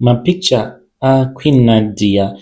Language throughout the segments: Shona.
Mapicture aQueen Nadia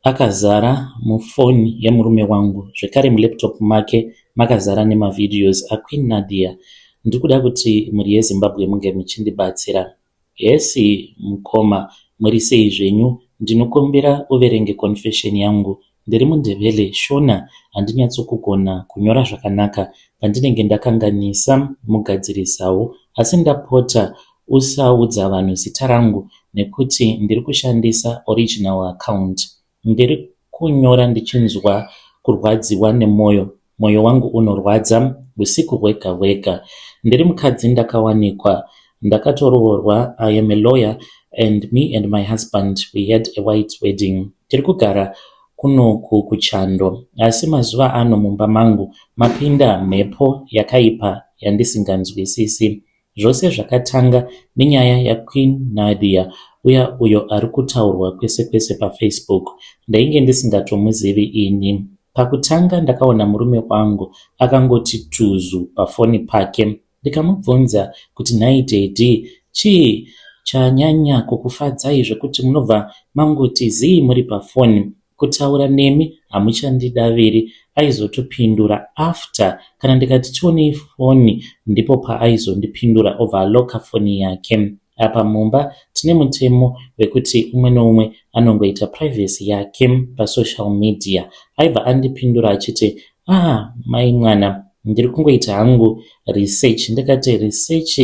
akazara mufoni yemurume wangu zvekare mulaptop make makazara nemavideos aQueen Nadia. Ndirikuda kuti mhuri yeZimbabwe munge muchindibatsira. Hesi mukoma, muri sei zvenyu? Ndinokumbira uverenge confession yangu. Ndiri muNdebele Shona handinyatsokugona kunyora zvakanaka. Pandinenge ndakanganisa mugadzirisawo asi ndapota usaudza vanhu zita rangu nekuti ndiri kushandisa original account. Ndiri kunyora ndichinzwa kurwadziwa nemoyo. Moyo wangu unorwadza husiku hwega hwega. Ndiri mukadzi ndakawanikwa. Ndakatoroorwa I am a lawyer and me and my husband we had a white wedding. Tiri kugara kunoku kuchando asi mazuva ano mumba mangu mapinda mhepo yakaipa yandisinganzwisisi. Zvose zvakatanga nenyaya yaQueen Nadia uya uyo ari kutaurwa kwese kwese paFacebook. Ndainge ndisingatomuzivi ini. Pakutanga ndakaona murume wangu akangoti tuzu pafoni pake ndikamubvunza kuti nhai daddy chii chanyanya kukufadzai zvekuti munobva mangoti zii muri pafoni Kutaura nemi hamuchandidaviri aizotopindura after kana ndikati tionei foni ndipo paaizondipindura obva alocker foni yake. Apa mumba tine mutemo wekuti umwe neumwe anongoita privacy yake pasocial media. Aibva andipindura achiti ah mai mwana ndiri kungoita hangu research ndikati research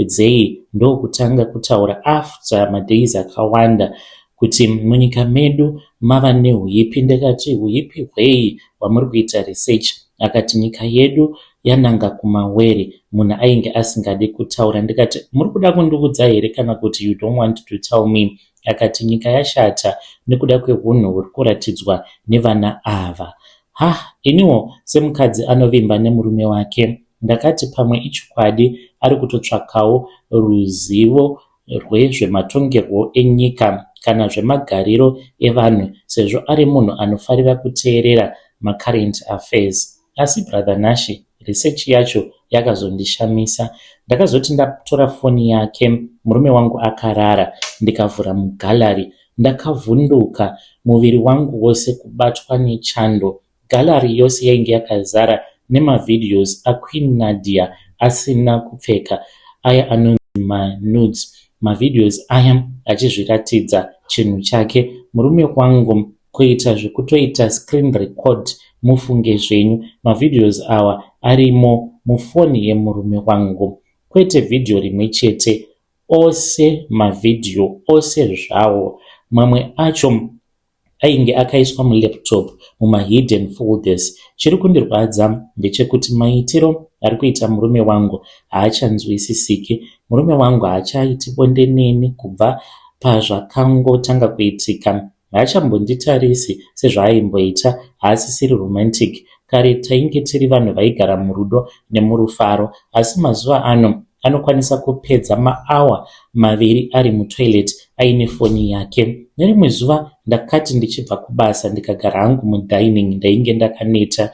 dzei ndokutanga kutaura after madays akawanda kuti munyika medu mava nehuipi ndikati huipi hwei hwamuri kuita research akati nyika yedu yananga kumawere munhu ainge asingadi kutaura ndikati muri kuda kundiudza here kana kuti you don't want to tell me akati nyika yashata nekuda kwehunhu huri kuratidzwa nevana ava ha iniwo semukadzi anovimba nemurume wake ndakati pamwe ichokwadi ari kutotsvakawo ruzivo rwezvematongerwo enyika kana zvemagariro evanhu sezvo ari munhu anofarira kuteerera macurrent affairs. Asi Brother Nashe research yacho yakazondishamisa. Ndakazoti ndatora foni yake murume wangu akarara ndikavhura mugallery. Ndakavhunduka muviri wangu wose kubatwa nechando. Gallery yose yainge yakazara nemavideos aQueen Nadia asina kupfeka aya anonzi manudes. Mavideos aya achizviratidza chinhu chake. Murume wangu kuita zvekutoita screen record mufunge zvenyu. Mavideos awa arimo mufoni yemurume wangu. Kwete vhidhiyo rimwe chete, ose mavhidhiyo ose zvawo. Mamwe acho ainge akaiswa mulaptop mumahidden folders. Chiri kundirwadza ndechekuti maitiro ari kuita murume wangu haachanzwisisiki. Murume wangu haachaiti bonde neni kubva pazvakangotanga kuitika. Haachambonditarisi sezvaaimboita, haasisiri romantic. Kare tainge tiri vanhu vaigara murudo nemurufaro asi mazuva ano anokwanisa kupedza maawa maviri ari mutoilet aine foni yake. Nerimwe zuva ndakati ndichibva kubasa ndikagara hangu mudining ndainge ndakaneta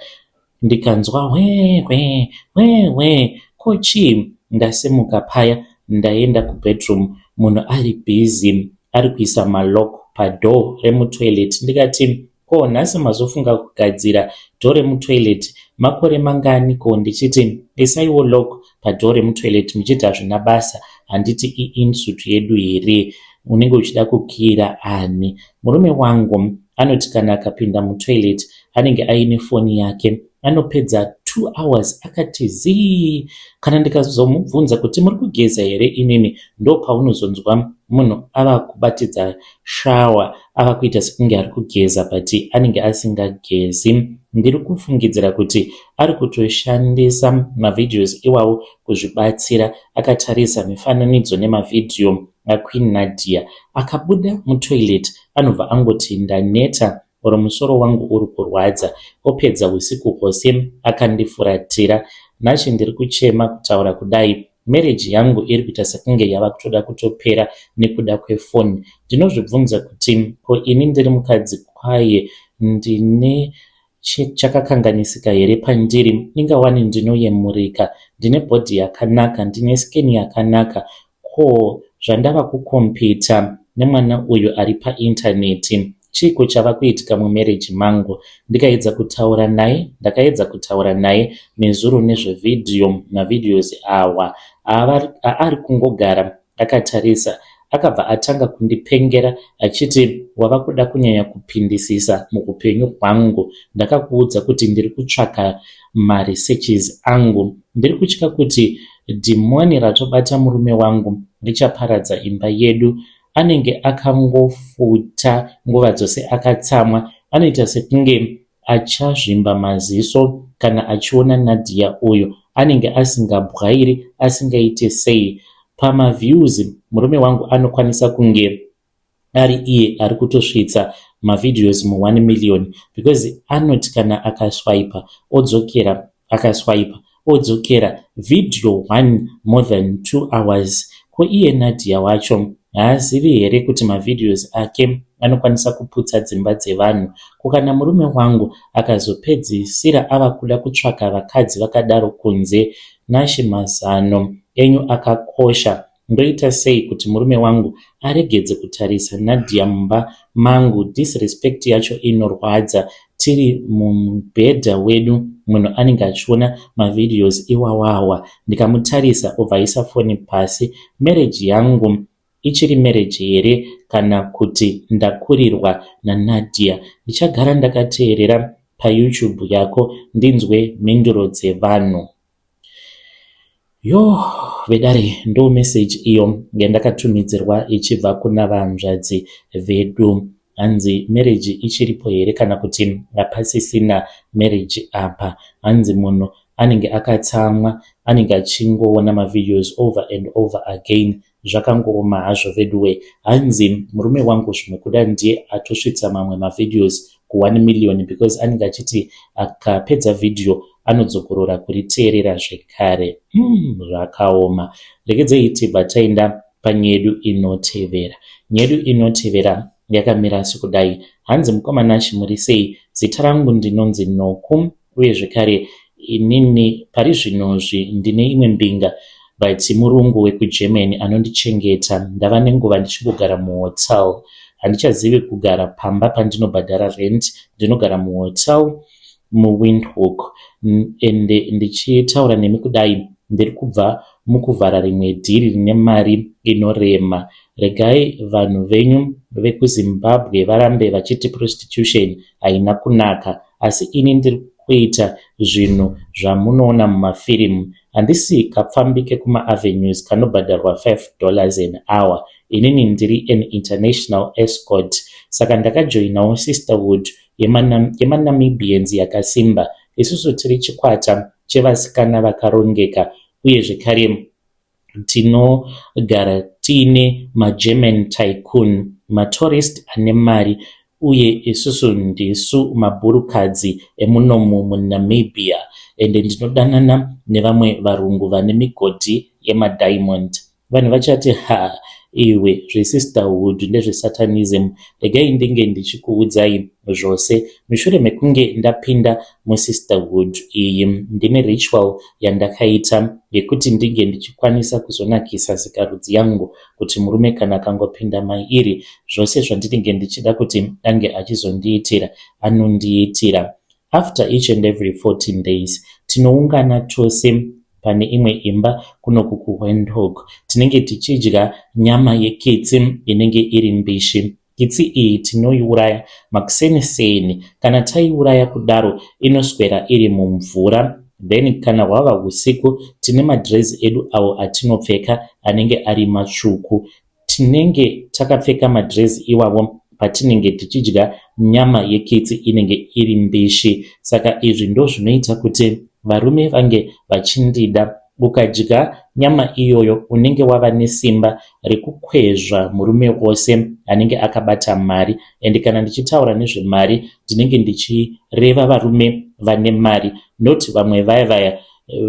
ndikanzwa hwee hwee hwee hwee ko chii ndasimuka paya ndaenda kubedroom munhu ari busy ari kuisa malock padoor remutoilet ndikati ko nhasi mazofunga kugadzira door remutoilet makore mangani ko ndichiti isaiwo lock padoor remutoilet muchiti hazvina basa handiti iensuite yedu here unenge uchida kukira ani murume wangu anoti kana akapinda mutoilet anenge aine foni yake anopedza 2 hours akati zii kana ndikazomubvunza kuti muri kugeza here imimi ndo paunozonzwa munhu ava kubatidza shower ava kuita sekunge ari kugeza but anenge asingagezi ndiri kufungidzira kuti ari kutoshandisa mavideos iwawo kuzvibatsira akatarisa mifananidzo nemavhidhiyo aQueen Nadia akabuda mutoilet anobva angoti ndaneta oro musoro wangu uri kurwadza opedza usiku hwose akandifuratira nhasi ndiri kuchema kutaura kudai marriage yangu iri kuita sekunge yava kutoda kutopera nekuda kwefoni ndinozvibvunza kuti ko ini ndiri mukadzi kwaye ndine chakakanganisika here pandiri ingawani ndinoyemurika ndine body yakanaka ndine skin yakanaka ko zvandava kucompeta. nemwana uyu ari paintaneti. Chiiko chava kuitika mumarriage mangu? Ndikaedza kutaura naye, ndakaedza kutaura naye nezuro nezvevhidhiyo, mavideos awa aari kungogara akatarisa. Akabva atanga kundipengera achiti wava kuda kunyanya kupindisisa muhupenyu hwangu. Ndakakuudza kuti ndiri kutsvaka maresearches angu. Ndiri kutya kuti dhimoni ratobata murume wangu richaparadza imba yedu. Anenge akangofuta nguva dzose akatsamwa. Anoita sekunge achazvimba maziso kana achiona Nadia uyu. Anenge asingabwairi asingaite sei. Pamaviews murume wangu anokwanisa kunge ari iye ari kutosvitsa mavideos mu1 million because anoti kana akaswipa odzokera, akaswipa odzokera, video 1 more than 2 hours. Ko iye Nadia wacho haazivi here kuti mavideos ake anokwanisa kuputsa dzimba dzevanhu? Ko kana murume wangu akazopedzisira ava kuda kutsvaka vakadzi vakadaro kunze? Nashe, mazano enyu akakosha. Ndoita sei kuti murume wangu aregedze kutarisa Nadia mumba mangu? Disrespect yacho inorwadza. Tiri mumubhedha wedu, munhu anenge achiona mavideos iwawawa. Ndikamutarisa obva aisa foni pasi. Marriage yangu ichiri marriage here kana kuti ndakurirwa naNadia? Ndichagara ndakateerera paYouTube yako ndinzwe mhinduro dzevanhu. Yo vedare, ndo message iyo yandakatumidzirwa ichibva kuna vanzvadzi vedu. Hanzi marriage ichiripo here kana kuti hapasisina marriage apa? Hanzi munhu anenge akatsamwa, anenge achingoona mavideos over and over again. Zvakangooma hazvo veduwe. Hanzi murume wangu zvimwe kuda ndiye atosvitsa mamwe mavideos ku1 million because anenge achiti akapedza vhidhiyo anodzokorora kuriteerera zvekare. Zvakaoma. Regedzei tibva taenda panyedu inotevera. Nyedu inotevera yakamira sekudai. Hanzi mukoma Nashe, muri sei? Zita rangu ndinonzi Noku, uye zvekare inini pari zvinozvi ndine imwe mbinga, but murungu wekuGermany anondichengeta. Ndava nenguva ndichingogara muhotel, handichazivi kugara pamba pandinobhadhara rent. Ndinogara muhotel muWindhoek, ende ndichitaura nemi kudai ndiri kubva mukuvhara rimwe dhiri rine mari inorema. Regai vanhu venyu vekuZimbabwe varambe vachiti prostitution haina kunaka, asi ini ndiri kuita zvinhu zvamunoona mumafirimu. Handisi kapfambi kekumaavenues kanobhadharwa $5 an hour. Inini ndiri an international escort, saka ndakajoinawo sisterhood yemaNamibians yakasimba. Isusu tiri chikwata chevasikana vakarongeka, uye zvekare tinogara tiine maGerman tycoon, matourist ane mari, uye isusu ndisu mabhurukadzi emunomu muNamibia. Ende ndinodanana nevamwe varungu vane migodhi yemadiamond. Vanhu vachati, "Ha iwe, zvesisterhood ndezvesatanism." Regai ndinge ndichikuudzai zvose. Mushure mekunge ndapinda musisterhood iyi, ndine ritual yandakaita yekuti ndinge ndichikwanisa kuzonakisa sikarudzi yangu, kuti murume kana akangopinda mairi, zvose zvandinenge ndichida kuti ange achizondiitira anondiitira. After each and every 14 days tinoungana tose pane imwe imba kunoku kuWindhoek. Tinenge tichidya nyama yekitsi inenge iri mbishi. Kitsi iyi tinoiuraya makuseni-seni. Kana taiuraya kudaro, inoswera iri mumvura. Then kana hwava usiku, tine madhirezi edu awo atinopfeka anenge ari matsvuku. Tinenge takapfeka madhirezi iwavo patinenge tichidya nyama yekitsi inenge iri mbishi. Saka izvi ndo zvinoita kuti varume vange vachindida. Ukadya nyama iyoyo unenge wava nesimba rekukwezva murume wose anenge akabata mari. Ende kana ndichitaura nezvemari, ndinenge ndichireva varume vane mari, not vamwe vaya vaya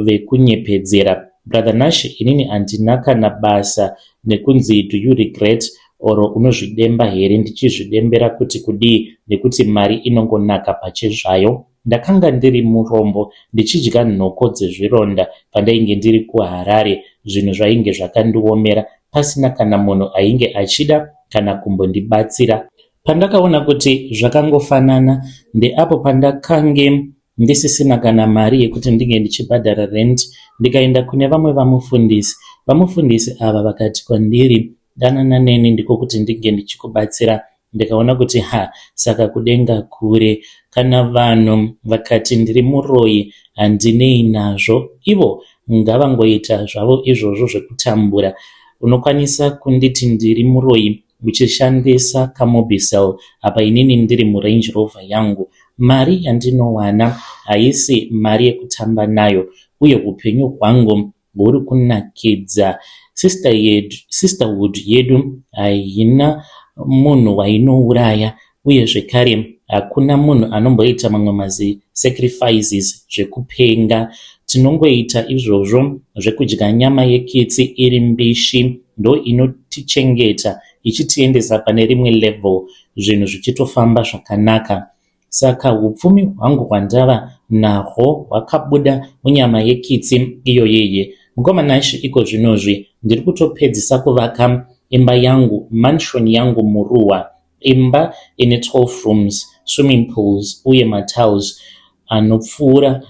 vekunyepedzera. Brother Nash, inini handina kana basa nekunzi do you regret or unozvidemba here. Ndichizvidembera kuti kudii? Nekuti mari inongonaka pachezvayo. Ndakanga ndiri murombo, ndichidya nhoko dzezvironda pandainge ndiri kuHarare. Zvinhu zvainge zvakandiomera, pasina kana munhu ainge achida. kana kumbondibatsira. Pandakaona kuti zvakangofanana ndeapo pandakange ndisisina kana mari yekuti ndinge ndichibhadhara rent ndikaenda kune vamwe vamufundisi. Vamufundisi ava vakati kwandiri danana neni ndiko kuti ndinge ndichikubatsira ndikaona kuti ha saka kudenga kure. Kana vanhu vakati ndiri muroyi handinei nazvo ivo ngavangoita zvavo izvozvo zvekutambura. Unokwanisa kunditi ndiri muroyi uchishandisa kaMobicel apa inini ndiri muRange Rover yangu. Mari yandinowana haisi mari yekutamba nayo uye hupenyu hwangu huri kunakidza. Sisterhood yedu haina munhu wainouraya uye zvekare hakuna munhu anomboita mamwe mazisacrifices zvekupenga. Tinongoita izvozvo zvekudya nyama yekitsi iri mbishi ndoinotichengeta ichitiendesa pane rimwe level zvinhu zvichitofamba zvakanaka. Saka hupfumi hwangu hwandava nahwo hwakabuda munyama yekitsi iyoyeye. Mukoma Nashe iko zvinozvi ndiri kutopedzisa kuvaka imba yangu, mansion yangu muruwa. Imba ine 12 rooms, swimming pools uye matiles anopfuura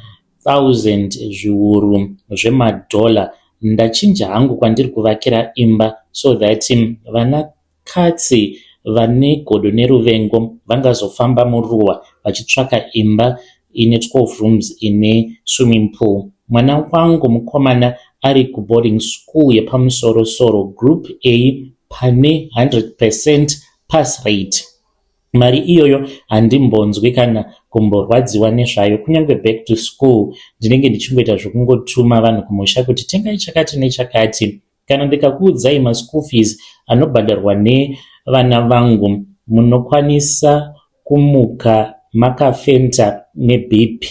1000 zviuru zvemadhola. Ndachinja hangu kwandiri kuvakira imba so that vana katsi vane godo neruvengo vangazofamba muruwa vachitsvaka imba ine 12 rooms ine swimming pool. Mwana wangu mukomana ari kuboarding school yepamusoro soro group A pane 100% pass rate. Mari iyoyo handimbonzwi kana kumborwadziwa nezvayo kunyange back to school ndinenge ndichingoita zvekungotuma vanhu kumusha kuti tengai chakati nechakati. Kana ndikakuudzai maschool fees anobhadharwa nevana vangu munokwanisa kumuka makafenta neBP.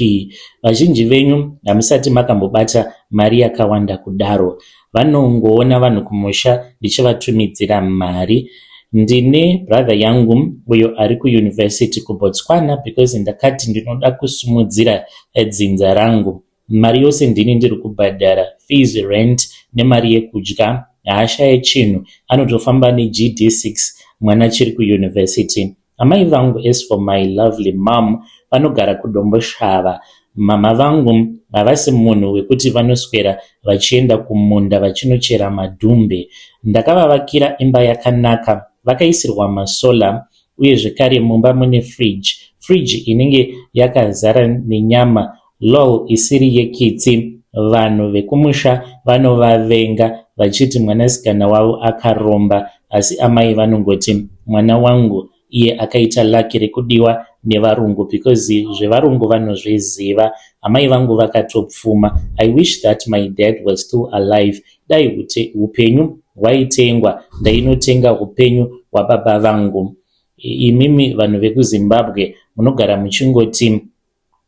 Vazhinji venyu hamusati makambobata mari yakawanda kudaro. Vanongoona vanhu kumusha ndichivatumidzira mari. Ndine brother yangu uyo ari kuyunivhesiti kuBotswana because ndakati ndinoda kusimudzira dzinza rangu. Mari yose ndini ndiri kubhadhara fees, rent nemari yekudya. Haashaye chinhu anotofamba neGD6 mwana achiri kuyunivhesiti. Amai vangu as for my lovely mum vanogara kuDomboshava. Mama vangu havasi munhu wekuti vanoswera vachienda kumunda vachinochera madhumbe. Ndakavavakira imba yakanaka vakaisirwa masolar uye zvekare mumba mune fridge. Fridge inenge yakazara nenyama lol isiri yekitsi. Vanhu vekumusha vanovavenga vachiti mwanasikana wavo akaromba asi amai vanongoti mwana wangu iye akaita lucky rekudiwa nevarungu because zvevarungu vanozviziva. Amai vangu vakatopfuma. I wish that my dad was still alive. Dai upenyu hwaitengwa ndainotenga upenyu hwababa vangu. Imimi vanhu vekuZimbabwe munogara muchingoti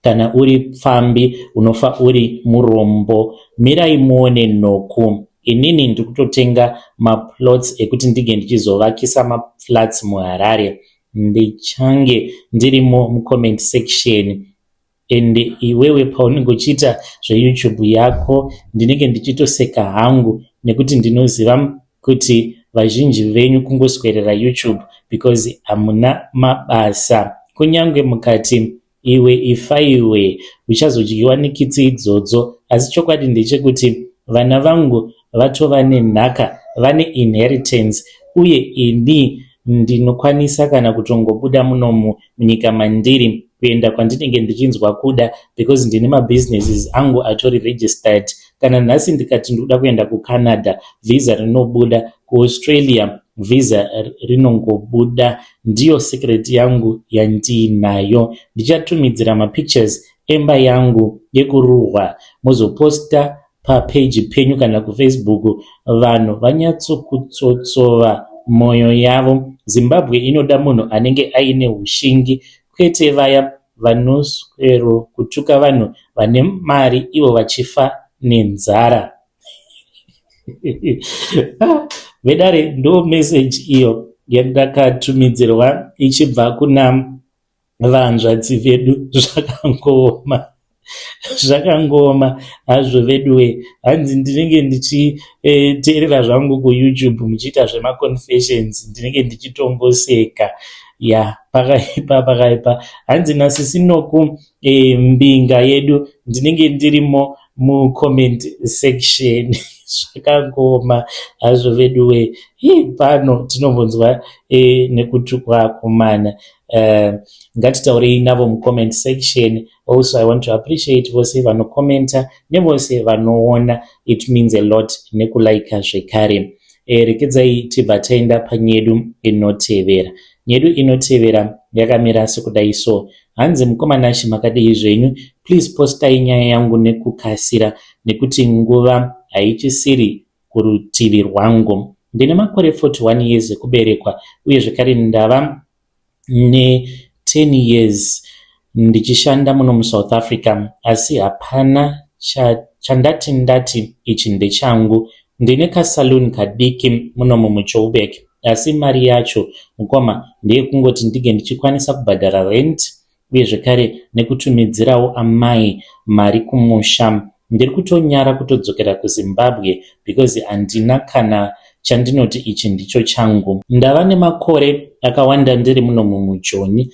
kana uri pfambi unofa uri murombo. Mirai muone nhoku. Inini ndiri kutotenga maplots ekuti ndinge ndichizovakisa maflats muHarare. Ndichange ndirimo mucomment section ende iwewe paunenge uchiita zveYouTube yako ndinenge ndichitoseka hangu nekuti ndinoziva kuti vazhinji venyu kungoswerera YouTube because hamuna mabasa. Kunyange mukati iwe ifa iwe uchazodyiwa nekitsi idzodzo asi chokwadi ndechekuti vana vangu vatova nenhaka vane inheritance uye ini ndinokwanisa kana kutongobuda munomu munyika mandiri kuenda kwandinenge ndichinzwa kuda because ndine mabusinesses angu atori registered. Kana nhasi ndikati ndinoda kuenda kuCanada visa rinobuda, kuAustralia visa rinongobuda. Ndiyo secret yangu yandiinayo. Ndichatumidzira mapictures emba yangu yekuruhwa mozoposta papeji penyu kana kuFacebook vanhu vanyatsokutsotsova mwoyo yavo. Zimbabwe inoda munhu anenge aine ushingi kwete vaya vanoswero kutuka vanhu vane mari ivo vachifa nenzara. Vedare ndo meseji iyo yandakatumidzirwa ichibva kuna vanzvadzi vedu zvakangooma. Zvakangooma hazvo veduwe. Hanzi ndinenge ndichiteerera zvangu kuYouTube muchiita zvemaconfessions, ndinenge ndichitongoseka. Ya, pakaipa, pakaipa. Hanzi nasisi Noku, mbinga yedu, ndinenge ndirimo mucomment section. Zvakangooma hazvo veduwe. Pano tinombonzwa nekutukwa akomana. Ngatitaurei navo mucomment section. Also, I want to appreciate vose vanokomenta nevose vanoona. It means a lot, nekulaika zvekare. Rekedzai tibva taenda panyedu inotevera. Nyedu inotevera yakamira sekudai so. Hanzi, "Mukoma Nashe, makadii zvenyu? Please postai nyaya yangu nekukasira nekuti nguva haichisiri kurutivi rwangu. Ndine makore 41 years ekuberekwa uye zvekare ndava ne10 years ndichishanda muno muSouth Africa, asi hapana chandati ndati ichi ndechangu. Ndine kasaluni kadiki munomu muJoburg, asi mari yacho, mukoma, ndeyekungoti ndinge ndichikwanisa kubhadhara rent uye zvekare nekutumidzirawo amai mari kumusha. Ndiri kutonyara kutodzokera kuZimbabwe because handina kana chandinoti ichi ndicho changu. Ndava nemakore akawanda ndiri munomu muJoni.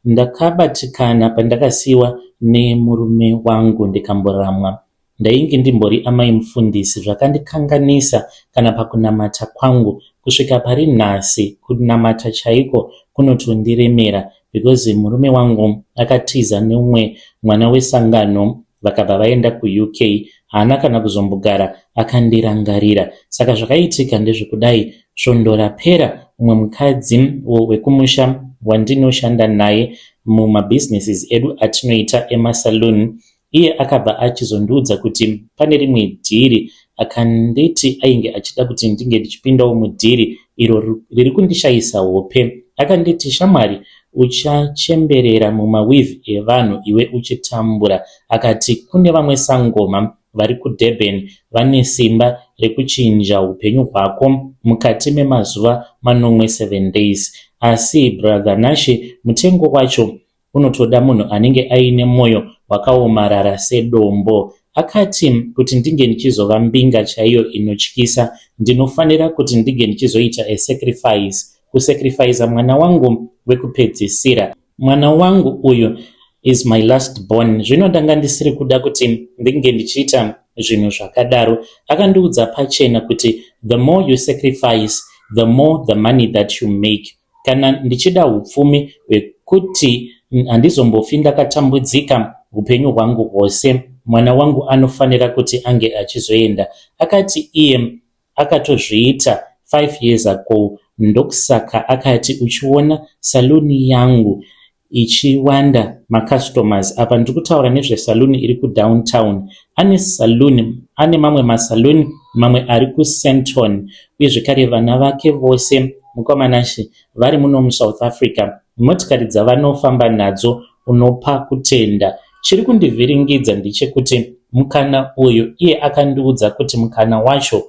Ndakabatikana pandakasiyiwa nemurume wangu ndikamboramwa. Ndainge ndimbori amai mufundisi, zvakandikanganisa kana pakunamata kwangu. Kusvika pari nhasi kunamata chaiko kunotondiremera because murume wangu akatiza neumwe mwana wesangano, vakabva vaenda kuUK. Haana kana kuzombogara akandirangarira. Saka zvakaitika ndezvekudai: svondo rapera umwe mukadzi wekumusha wandinoshanda naye mumabhizinesis edu atinoita emasaluni, iye akabva achizondiudza kuti pane rimwe dhiri. Akanditi ainge achida kuti ndinge ndichipindawo mudhiri iro riri kundishayisa hope. Akanditi, 'Shamwari, uchachemberera mumaweave evanhu iwe uchitambura.' Akati kune vamwe sangoma vari kuDurban vane simba rekuchinja upenyu hwako mukati memazuva 7, 7 days. Asi brother Nashe, mutengo wacho unotoda munhu anenge aine mwoyo wakaomarara sedombo. Akati kuti ndinge ndichizova mbinga chaiyo inotyisa, ndinofanira kuti ndinge ndichizoita a sacrifice, kusacrifica mwana wangu wekupedzisira. Mwana wangu uyu is my last born. Zvino ndanga ndisiri kuda kuti ndinge ndichiita zvinhu zvakadaro. Akandiudza pachena kuti the more you sacrifice, the more the money that you make. Kana ndichida upfumi hwekuti handizombofi ndakatambudzika upenyu hwangu hwose, mwana wangu anofanira kuti ange achizoenda. Akati iye akatozviita 5 years ago, ndokusaka akati uchiona saluni yangu ichiwanda macustomers. Apa ndiri kutaura nezvesaluni iri kudowntown. Ane saluni, ane mamwe masaluni mamwe ari kuSandton. Uye zvekare vana vake vose, mukoma Nashe, vari muno muSouth Africa. Motikari dzavanofamba nadzo unopa kutenda. Chiri kundivhiringidza ndechekuti mukana uyu, iye akandiudza kuti mukana wacho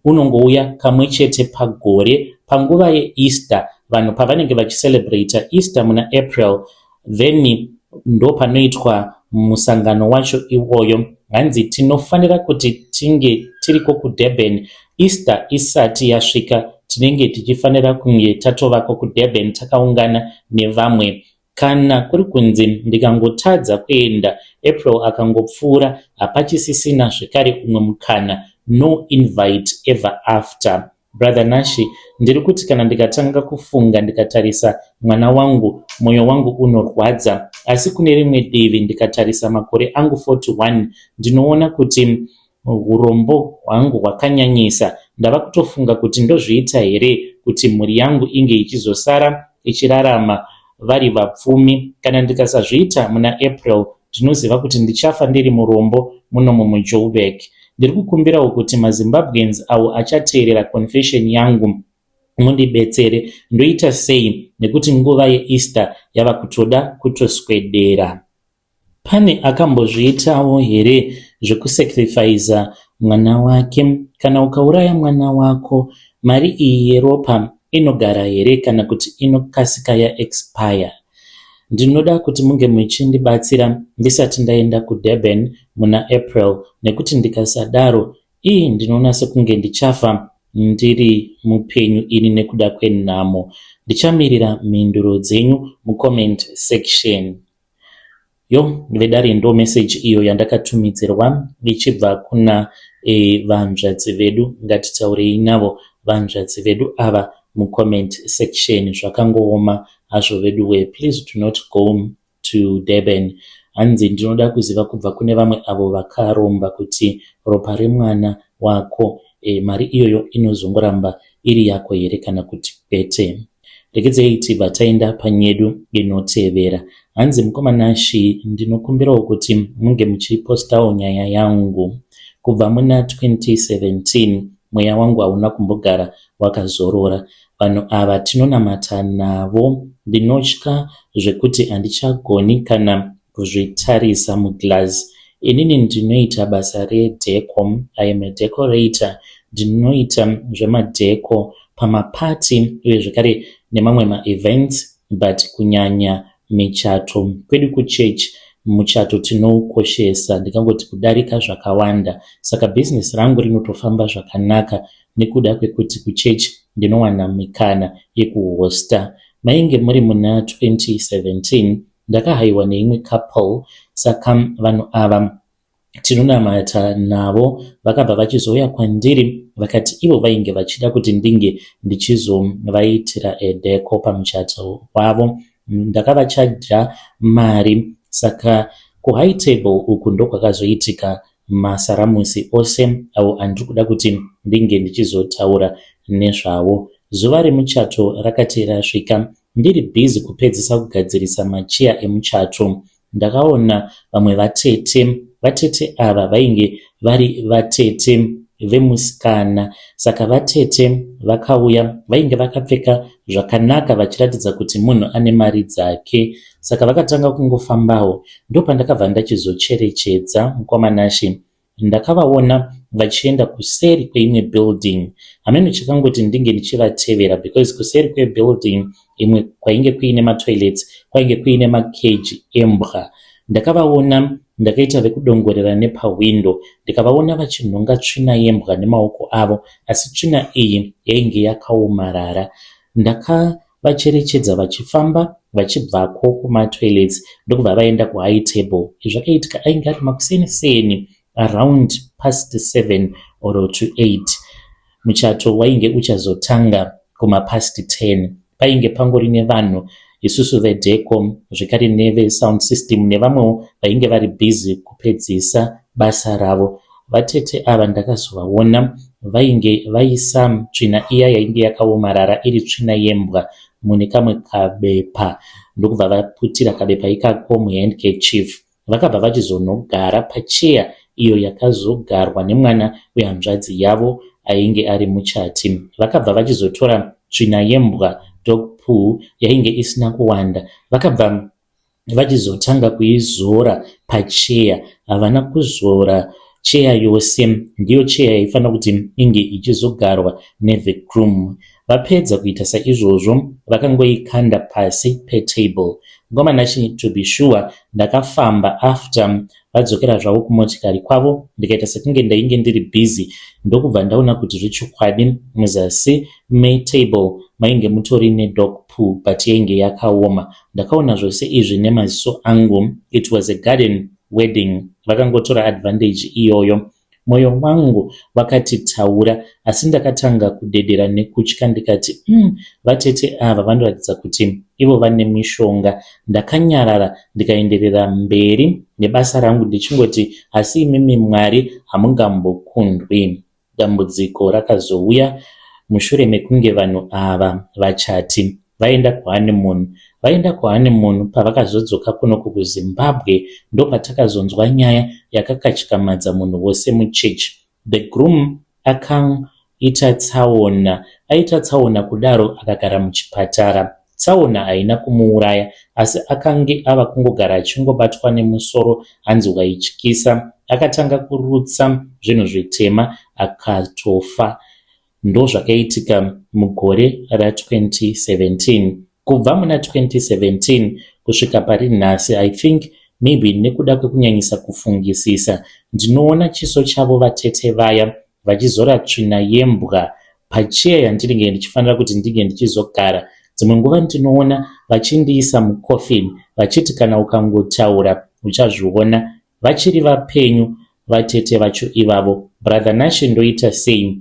unongouya kamwe chete pagore panguva yeEaster, vanhu pavanenge vachicelebrata Easter muna April, then ndo panoitwa musangano wacho iwoyo. Hanzi tinofanira kuti tinge tiriko kuDurban Easter isati yasvika. Tinenge tichifanira kunge tatovako kuDurban takaungana nevamwe. Kana kuri kunzi ndikangotadza kuenda, April akangopfuura, hapachisisina zvekare umwe mukana, no invite ever after. Brother Nashe, ndiri kuti kana ndikatanga kufunga, ndikatarisa mwana wangu, mwoyo wangu unorwadza. Asi kune rimwe divi, ndikatarisa makore angu 41, ndinoona kuti urombo hwangu hwakanyanyisa. Ndava kutofunga kuti ndozviita here kuti mhuri yangu inge ichizosara ichirarama vari vapfumi. Kana ndikasazviita muna April, ndinoziva kuti ndichafa ndiri murombo munomu muJoburg. Ndiri kukumbirawo kuti maZimbabweans avo achateerera confession yangu mundibetsere. Ndoita sei nekuti nguva yeEaster yava kutoda kutoswedera? Pane akambozviitawo here zvekusacrifica mwana wake? Kana ukauraya mwana wako, mari iyi yeropa inogara here kana kuti inokasika yaexpire? Ndinoda kuti munge muchindibatsira ndisati ndaenda kuDurban muna April nekuti ndikasadaro ii ndinoona sekunge ndichafa ndiri mupenyu ini nekuda kwenhamo. Ndichamirira mhinduro dzenyu mucomment section. Yo vedare ndo message iyo yandakatumidzirwa ichibva kuna vanzvadzi vedu. Ngatitaurei navo vanzvadzi vedu ava mucomment section. Zvakangooma hazvo veduwe. Please do not go to Durban. Hanzi ndinoda kuziva kubva kune vamwe avo vakaromba kuti ropa remwana wako mari iyoyo inozongoramba iri yako here kana kuti kwete. Regedzei tibva taenda panyedu inotevera. Hanzi mukoma Nashi, ndinokumbirawo kuti munge muchipostawo nyaya yangu. Kubva muna 2017 mweya wangu hauna kumbogara wakazorora. Vanhu ava tinonamata navo. Ndinotya zvekuti handichagoni kana kuzvitarisa muglass. Inini ndinoita basa redecor. I am a decorator. Ndinoita zvemadecor pamapati uye zvekare nemamwe maevents, but kunyanya michato. Kwedu kuchechi muchato tinoukoshesa, ndingangoti kudarika zvakawanda. Saka bhizinesi rangu rinotofamba zvakanaka nekuda kwekuti kuchechi ndinowana mikana yekuhosta. Mainge muri muna 2017 ndakahayiwa neimwe couple. Saka vanhu ava tinonamata navo. Vakabva vachizouya kwandiri vakati ivo vainge vachida kuti ndinge ndichizovaitira decor pamuchato wavo. Ndakavachaja mari. Saka kuhigh table uku ndokwakazoitika masaramusi ose avo andiri kuda kuti ndinge ndichizotaura nezvawo. Zuva remuchato rakati rasvika, ndiri busy kupedzisa kugadzirisa macheya emuchato, ndakaona vamwe vatete. Vatete ava vainge vari vatete vemusikana. Saka vatete vakauya vainge vakapfeka zvakanaka vachiratidza kuti munhu ane mari dzake. Saka vakatanga kungofambawo. Ndopandakabva ndachizocherechedza mukoma Nashi. Ndakavaona vachienda kuseri kweimwe building. Hameno chakangoti ndinge ndichivatevera, because kuseri kwebuilding imwe kwainge kuine matoilets kwainge kuine makeji embwa. Ndakavaona, ndakaita vekudongorera nepahwindo, ndikavaona vachinhonga tsvina yembwa nemaoko avo, asi tsvina iyi yainge yakaomarara. Ndakavacherechedza vachifamba vachibvako kumatoilets ndokubva vaenda kuhigh table. Izvi zvakaitika ainge ari makuseniseni, around past 7 or to 8. Muchato wainge uchazotanga kumapast 10. Painge pangori nevanhu, isusu vedecor, zvekare nevesound system nevamwewo vainge vari busy kupedzisa basa ravo. Vatete ava ndakazovaona vainge vaisa tsvina iya yainge yakaomarara, iri tsvina yembwa, mune kamwe kabepa, ndokubva vaputira kabepa ikako muhandkerchief. Vakabva vachizonogara pacheya iyo yakazogarwa nemwana wehanzvadzi yavo ainge ari muchati. Vakabva vachizotora tsvina yembwa, dog poo, yainge isina kuwanda. Vakabva vachizotanga kuizora pacheya. Havana kuzora cheya yose, ndiyo cheya yaifanira kuti inge ichizogarwa nethe groom. Vapedza kuita saizvozvo, vakangoikanda pasi petable. Mukoma Nashi, to be sure, ndakafamba after vadzokera zvavo kumotikari kwavo, ndikaita sekunge ndainge ndiri busy, ndokubva ndaona kuti zvechokwadi muzasi metable mainge mutori nedog poo, but yainge yakaoma. Ndakaona zvose izvi nemaziso angu. It was a garden wedding. Vakangotora advantage iyoyo. Mwoyo wangu wakati taura, asi ndakatanga kudedera nekutya, ndikati, vatete ava vanoratidza kuti ivo vane mishonga." Ndakanyarara ndikaenderera mberi nebasa rangu ndichingoti, "Asi imimi Mwari hamungambokundwi." Dambudziko rakazouya mushure mekunge vanhu ava vachati vaenda kuhoneymoon. Vaenda kuhoneymoon, pavakazodzoka kunoku kuZimbabwe, ndopatakazonzwa nyaya yakakatyamadza munhu wose muchechi. The groom akaita tsaona. Aita tsaona kudaro, akagara muchipatara. Tsaona haina kumuuraya, asi akange ava kungogara achingobatwa nemusoro, hanzi waityisa. Akatanga kurutsa zvinhu zvitema, akatofa. Ndozvakaitika mugore ra2017. Kubva muna 2017 kusvika pari nhasi. I think maybe nekuda kwekunyanyisa kufungisisa. Ndinoona chiso chavo vatete vaya vachizora tsvina yembwa pacheya yandinenge ndichifanira kuti ndinge ndichizogara. Dzimwe nguva ndinoona vachindiisa mucoffin vachiti kana ukangotaura uchazviona. Vachiri vapenyu vatete vacho ivavo. Brother Nashe, ndoita sei?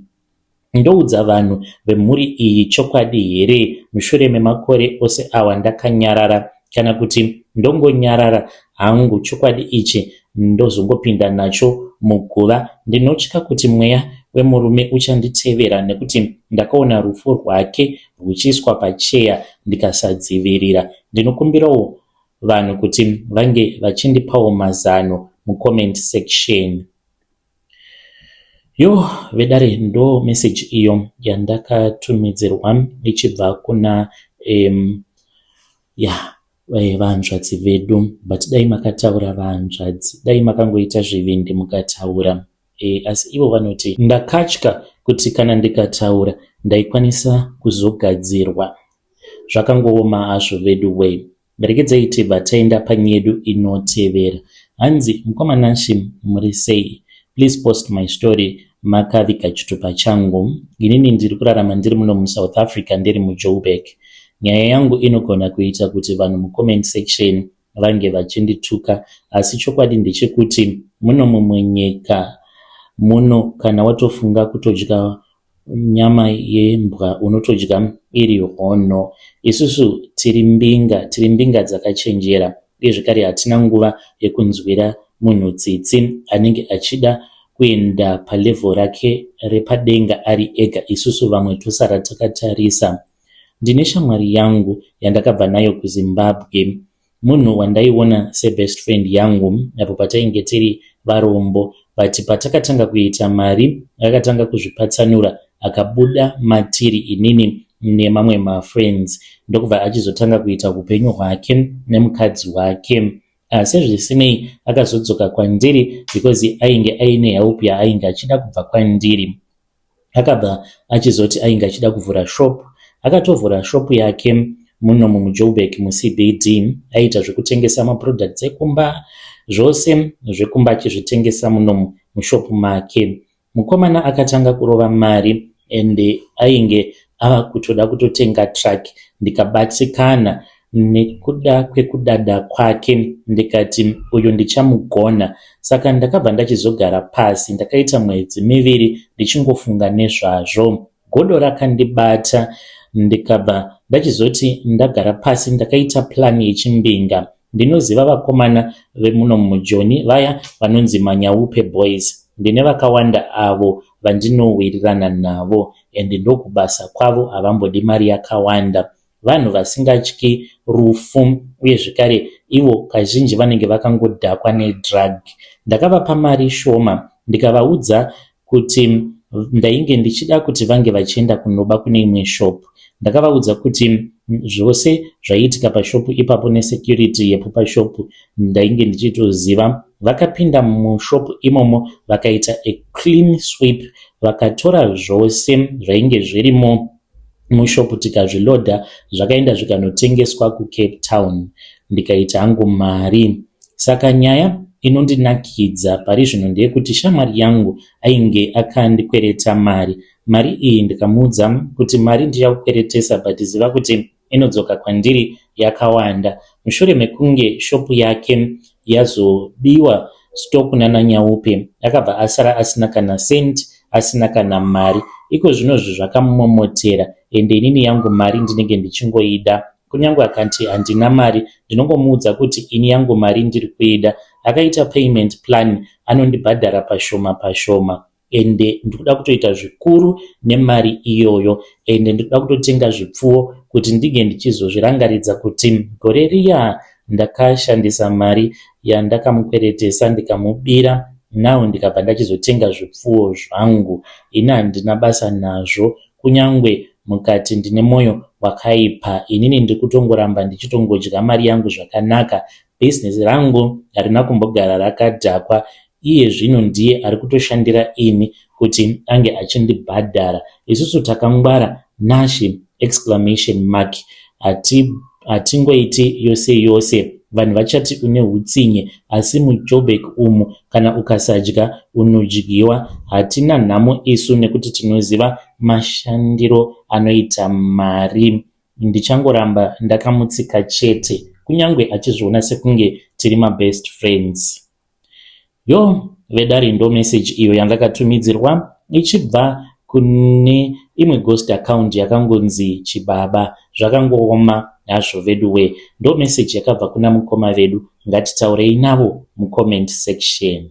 Ndoudza vanhu vemhuri iyi chokwadi here mushure memakore ose awa ndakanyarara, kana kuti ndongonyarara hangu chokwadi ichi ndozongopinda nacho muguva? Ndinotya kuti mweya wemurume uchanditevera nekuti ndakaona rufu rwake rwuchiiswa pacheya ndikasadzivirira. Ndinokumbirawo vanhu kuti vange vachindipawo mazano mucomment section. Yo vedare, ndo meseji iyo yandakatumidzirwa ichibva kuna ya vahanzvadzi vedu. But dai makataura vahanzvadzi, dai makangoita zvivindi mukataura. Asi ivo vanoti ndakatya kuti kana ndikataura ndaikwanisa kuzogadzirwa. Zvakangooma hazvo vedu wei. Regedzai tibva taenda panyedu inotevera. Hanzi, "Mukoma Nashe, muri sei? Please post my story. Makaviga chitupa changu. Inini ndiri kurarama ndiri muno muSouth Africa, ndiri muJoburg. Nyaya yangu inogona kuita kuti vanhu mucomment section vange vachindituka, asi chokwadi ndechekuti muno mumwe nyika muno kana watofunga kutodya nyama yembwa unotodya iri hono. Isusu tiri mbinga, tiri mbinga dzakachenjera, uye zvekare hatina nguva yekunzwira munhu tsitsi anenge achida kuenda palevel rake repadenga ari ega, isusu vamwe tosara takatarisa. Ndine shamwari yangu yandakabva nayo kuZimbabwe, munhu wandaiona sebest friend yangu apo patainge tiri varombo, but patakatanga kuita mari akatanga kuzvipatsanura, akabuda matiri inini nemamwe mafriends, ndokubva achizotanga kuita upenyu hwake nemukadzi wake. Asi zvisinei akazodzoka kwandiri because ainge aine help yaainge achida kubva kwandiri. Akabva achizoti ainge achida kuvhura shop. Akatovhura shop yake munomu muJoburg muCBD. Aiita zvekutengesa maproducts ekumba, zvose zvekumba achizvitengesa munomu mushop make. Mukomana akatanga kurova mari ende ainge ava kutoda kutotenga truck. Ndikabatikana nekuda kwekudada kwake, ndikati uyu ndichamugona. Saka ndakabva ndachizogara pasi, ndakaita mwedzi 2 ndichingofunga nezvazvo. Godo rakandibata, ndikabva ndachizoti ndagara pasi ndakaita plan yechimbinga. Ndinoziva vakomana vemuno mujoni vaya vanonzi manyaupe boys. Ndine vakawanda avo vandinowirirana navo, ende ndokubasa kwavo, havambodi mari yakawanda. Vanhu vasingatyi rufu, uye zvekare ivo kazhinji vanenge vakangodhakwa nedrug. Ndakavapa mari shoma, ndikavaudza kuti ndainge ndichida kuti vange vachienda kunoba kune imwe shop. Ndakavaudza kuti zvose zvaiitika pashop ipapo nesecurity yepo pashop ndainge ndichitoziva. Vakapinda mushop imomo, vakaita a clean sweep, vakatora zvose zvainge zvirimo mushop, tikazvilodha, zvakaenda zvikanotengeswa kuCape Town, ndikaita hangu mari. Saka nyaya inondinakidza pari zvino ndeyekuti shamwari yangu ainge akandikwereta mari. Mari iyi ndikamuudza kuti mari ndichakukweretesa, but ziva kuti inodzoka kwandiri yakawanda. Mushure mekunge shop yake yazobiwa stock nana Nyaupe, akabva asara asina kana cent, asina kana mari. Iko zvinozvi zvakamumomotera, ende inini yangu mari ndinenge ndichingoida. Kunyange akati handina mari, ndinongomuudza kuti ini yangu mari ndiri kuida. Akaita payment plan, anondibhadhara pashoma pashoma, ende ndikuda kutoita zvikuru nemari iyoyo, ende ndikuda kutotenga zvipfuwo kuti ndinge ndichizozvirangaridza kuti gore riya ndakashandisa mari yandakamukweretesa ndikamubira. Now ndikabva ndachizotenga zvipfuwo zvangu. Ini handina basa nazvo, kunyange mukati ndine mwoyo wakaipa. Inini ndiri kutongoramba ndichitongodya mari yangu zvakanaka. Bhizinesi rangu harina kumbogara rakadhakwa. Iye zvino ndiye ari kutoshandira ini kuti ange achindibhadhara. Isusu takangwara, Nashe exclamation mark. Hatingoiti yose yose. Vanhu vachati une hutsinye asi muJoburg umu kana ukasadya unodyiwa. Hatina nhamo isu nekuti tinoziva mashandiro anoita mari. Ndichangoramba ndakamutsika chete kunyangwe achizviona sekunge tiri mabest friends. Yo vedare ndo message iyo yandakatumidzirwa ichibva kune imwe ghost account yakangonzi Chibaba. Zvakangooma hazvo veduwe. Ndo message yakabva kuna mukoma vedu. Ngatitaurei navo mucomment section.